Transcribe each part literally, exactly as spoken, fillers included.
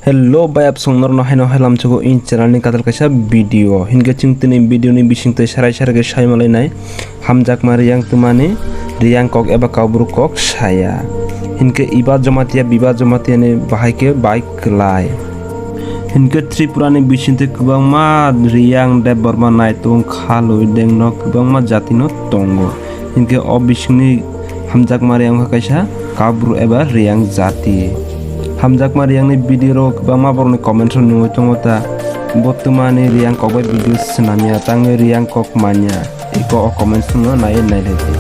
Hello, bayap song norno haino hailam chugo in channel ni katal kaisa video. Hinkhe chwng tini video ni bising twi sarai sarai khe sai malai nai. Hamjakma Reang twmani Reang kok eba Kaubru kok saya. Hinkhe Iba Jamatia, Biba Jamatia ni bahai khe bai kwlai. Hinkhe Tripura ni bising twi kwbangma Reang Debbarma naitung khalui dengno kwbangma jati no tongo. Hinkhe o bisingni Hamjakma Reang wngkha kaisa Kaubru eba Reang jati. Hamjakma Reang ni video rok kwbangma borok ni comment rok nugwi tongo ta. Bo twmani Reang kok bai video swnamya, tangwi Reang kok manya. Iko o comment rok no naiwi nailai di.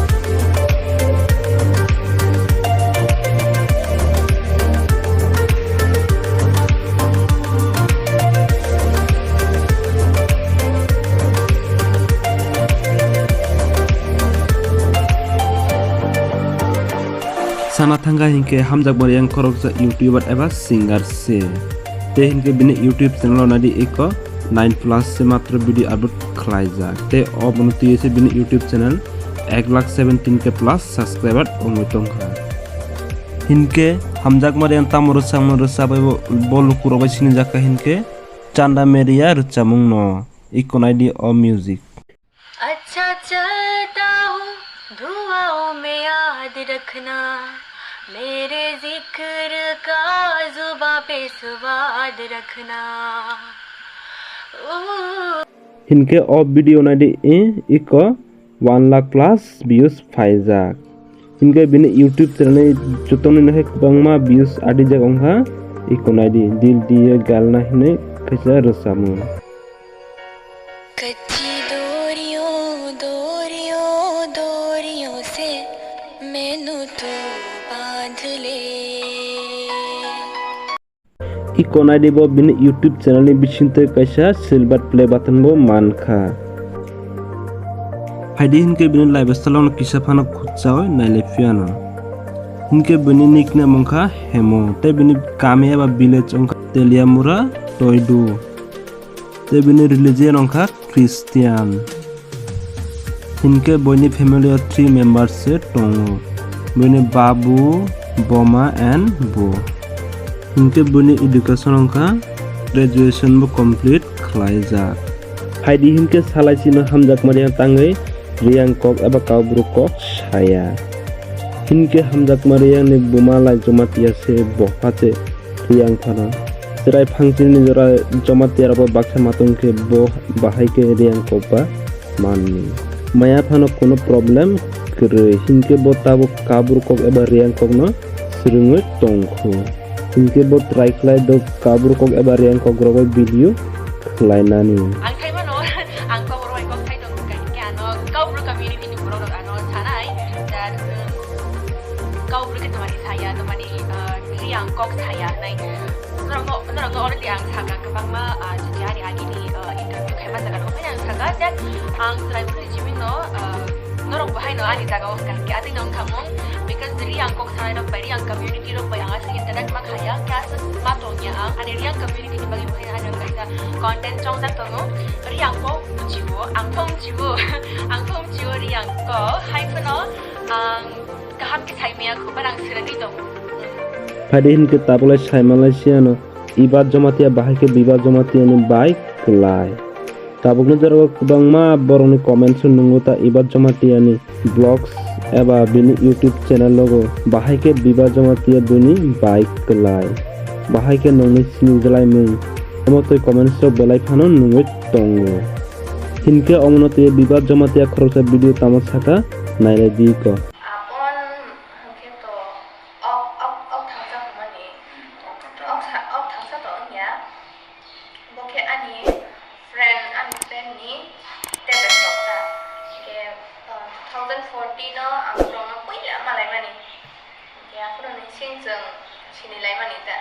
Sana thangkha hinkhe Hamjakma Reang khoroksa YouTuber eba singer se. Tei hinkhe bini YouTube channel o naidi eko nine plus se matro video upload khlaijak. Tei obono twiwi se bini YouTube channel ek lakh seventeen K plus subscriber wngwi tongkha. Hinkhe Hamjakma Reang tamo rwchapmung rwchapwi bo, bo lukurok bai sinijakha hinkhe Chanda Meria rwchapmungno. Iko naidi o music. अच्छा चलता हूँ, दुआओं में याद रखना, मेरे जिक्र का जुबां पे स्वाद रखना। Hinkhe o video naidi, eh, iko one lakh plus views phaijak. Hinkhe bini YouTube channel ni jotoni no hai kwbangma views adijak wngkha, iko naidi, Dil Diye Galna hinwi kaisa rwchapmung. कच्ची डोरियों, डोरियों, डोरियों से मैनू तू बांध ले। Iko naidi bo bini YouTube channel ni bisingtwi kaisa silver play button bo mankha. Phaidi hinkhe bini lifestyle no kisa phano khutsawi nailai phiyano. Hinkhe bini nickname wngkha Hemo, tei bini kami eba village wngkha Teliamura Toidu. Tei bini religion wngkha Christian. Hinkhe boini family o three members se tongo. Boini babu, boma and bo. Hinkhe boini education wngkha graduation bo complete khlaijak. Phaidi hinkhe salai chino Hamjakma Reang tangwi Reang kok eba Kaubru kok saya. Hinkhe Hamjakma Reang ni buma lai Jamatia se bopha se Reang phano. Chwrai phangchini jora Jamatia rokbo baksa matong khe bo bahai khe Reang kok ba manni. Maya phano kuno problem kwrwi, hinkhe bo tabuk Kaubru kok eba Reang kokno swrwngwi tongkhu. Hinkhe bo try khlai do Kaubru kok eba Reang kok rogwi video khlainani. Ang khai mano, ang Kaubru bai kok khai tong kha, hinkhe ano Kaubru community ni borok rok ano sanai, that, um, Kaubru khe tamani saya, tamani, uh, Reang kok saya, nai. Norokno, norokno already ang sakha kwbangma, ah, chini ani agini, ah, interview khaima jaga rok phai ang sakha je ang chwrai bwrwi chimino, ah, norok bo haino ani jaga o hwnkha hinkhe atwi no wngkha mung, because Reang kok sanai rok bai, Reang community rok bai ang aswk interact ma khaya, khe aswk ma tongya ang, ani Reang community ni bagwi bo haino ani kaisa content chongjak tongo, Reang kok bujibo, ang khe bujibo, ang khe bujibo Reang kok, hai phano ang kaham khe sai maya kho, barang swrwngwi tongo. Phaidi hinkhe tabuk lai sai manlai siyano, Iba Jamatia bahai khe Biba Jamatia ni bai kwlai. Tabukni jorao kwbangma borokni comments o nungo ta Iba Jamatia ni vlogs eba bini YouTube channel logo bahai khe Biba Jamatia bini bai kwlai. Bahai khe nongni sini jwlaimung. Omo twi comments rok belai phano nungwi tongo. Hinkhe omono twi Biba Jamatia khoroksa video tamo sakha nailai di ko. Apon hwnkhe to ok, ok, ok thangsa hwnmani. Ok thangsa to wngya. Bo khe ani friend, ani friend ni status rok ta. Hwnkhe, uh, two thousand fourteen o ang borokno puila malaimani. Hwnkhe aphuru ni sini chwng sinilaimani ta.